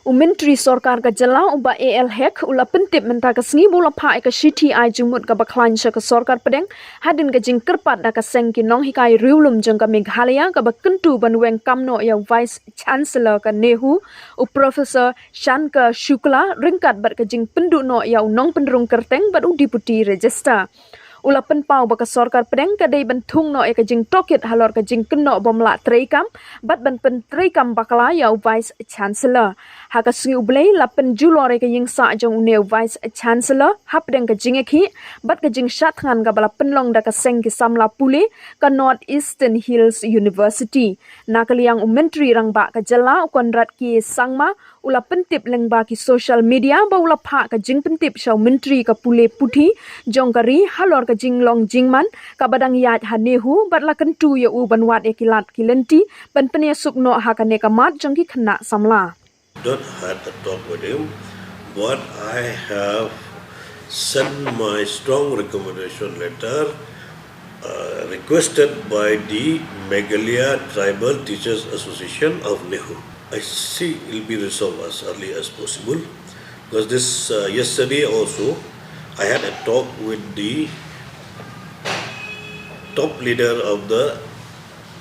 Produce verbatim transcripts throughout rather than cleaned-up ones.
U Myntri Sorkar ka Jylla u Bah A L Hek u la pyntip mynta ka sngi ba u la phah ïa ka shithi ai jingmut kaba khlaiñ sha ka Sorkar Pdeng hadien ka jingkyrpad da ka seng ki nonghikai riewlum jong ka Meghalaya kaba kyntu ban weng kam noh ïa u Vice Chancellor ka NEHU, u Professor Shankar Shukla, ryngkat bad ka jingpynduh noh ïa u nongpynrung kyrteng bad u Deputy Registrar. U la pynpaw ba ka Sorkar Pdeng ka dei ban thung noh ïa ka jingtohkit halor ka jingkynnoh bym lah treikam bad ban pyntreikam bakla ïa u Vice Chancellor. Ha ka sngi U Blei la pynjulor ïa ka ïingsah jong une u Vice Chancellor hapdeng ka jingïakhih bad ka jingshad thngan kaba la pynlong da ka seng ki samla pule ka North Eastern Hills University. Na ka liang u Myntri Rangbah ka Jylla u Conrad K Sangma u la pyntip lyngba ki social media ba u la phah ka jingpyntip sha u Myntri ka pule puthi jong ka ri halor ka jinglong jingman kaba dang ïaid ha NEHU bad la kyntu ïa u ban wad ïa ki lad ki lynti ban pynïasuk noh ha kane ka mat jong ki khynnah samla. Not had a talk with him, but I have sent my strong recommendation letter uh, requested by the Meghalaya Tribal Teachers Association of NEHU. I see it will be resolved as early as possible because this uh, yesterday also I had a talk with the top leader of the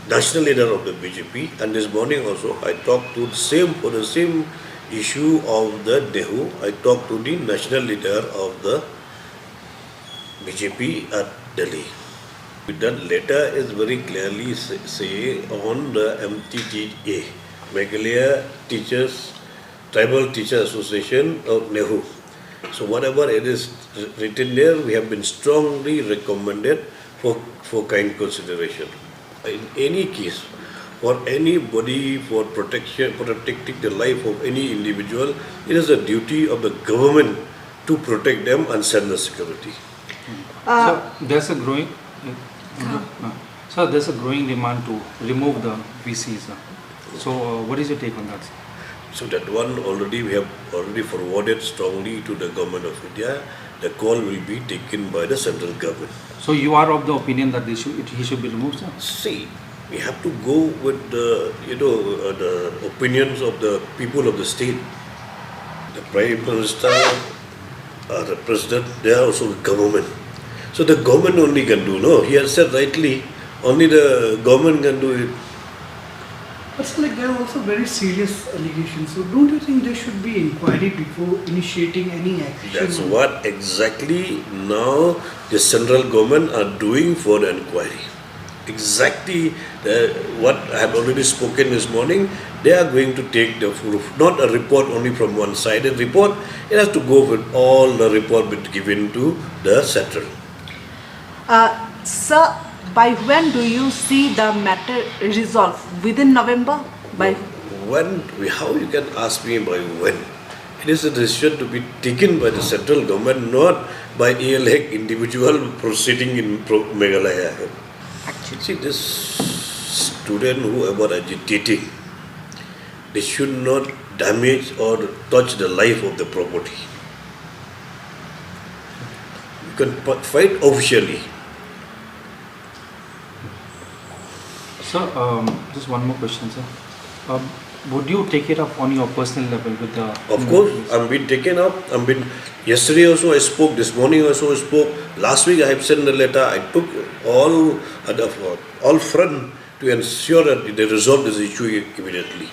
national leader of the B J P, and this morning also I talked to the same for the same issue of the NEHU. I talked to the national leader of the B J P at Delhi. That letter is very clearly say, say on the M T T A, Meghalaya Teachers Tribal Teachers Association of NEHU. So whatever it is written there, we have been strongly recommended for, for kind consideration. In any case, for anybody, for protection, for protecting the life of any individual, it is the duty of the government to protect them and send the security. Uh, so there's a growing. Uh, so there's a growing demand to remove the V Cs. Uh. So uh, what is your take on that? So that one already we have already forwarded strongly to the government of India. The call will be taken by the central government. So you are of the opinion that they should, it, he should be removed, sir? See, we have to go with the you know uh, the opinions of the people of the state. The prime minister, uh, the president, they are also government. So the government only can do. No, he has said rightly, only the government can do it. But sir, like, there are also very serious allegations. So don't you think there should be inquiry before initiating any action? That's what exactly now the central government are doing for the inquiry. Exactly the, what I have already spoken this morning. They are going to take the proof, not a report only from one side. A report, it has to go with all the report be given to the central. Uh, sir, by when do you see the matter resolved? Within November? By when? How you can ask me by when? It is a decision to be taken by the central government, not by A L Hek individual proceeding in Pro- Meghalaya. Actually. See, this student, whoever agitating, they should not damage or touch the life of the property. You can p- fight officially. Sir, um, just one more question, sir. Um, would you take it up on your personal level with the? Of course, I'm been taken up. I'm been yesterday also I spoke. This morning also I spoke. Last week I have sent a letter. I took all at the, all front to ensure that they resolve this issue immediately.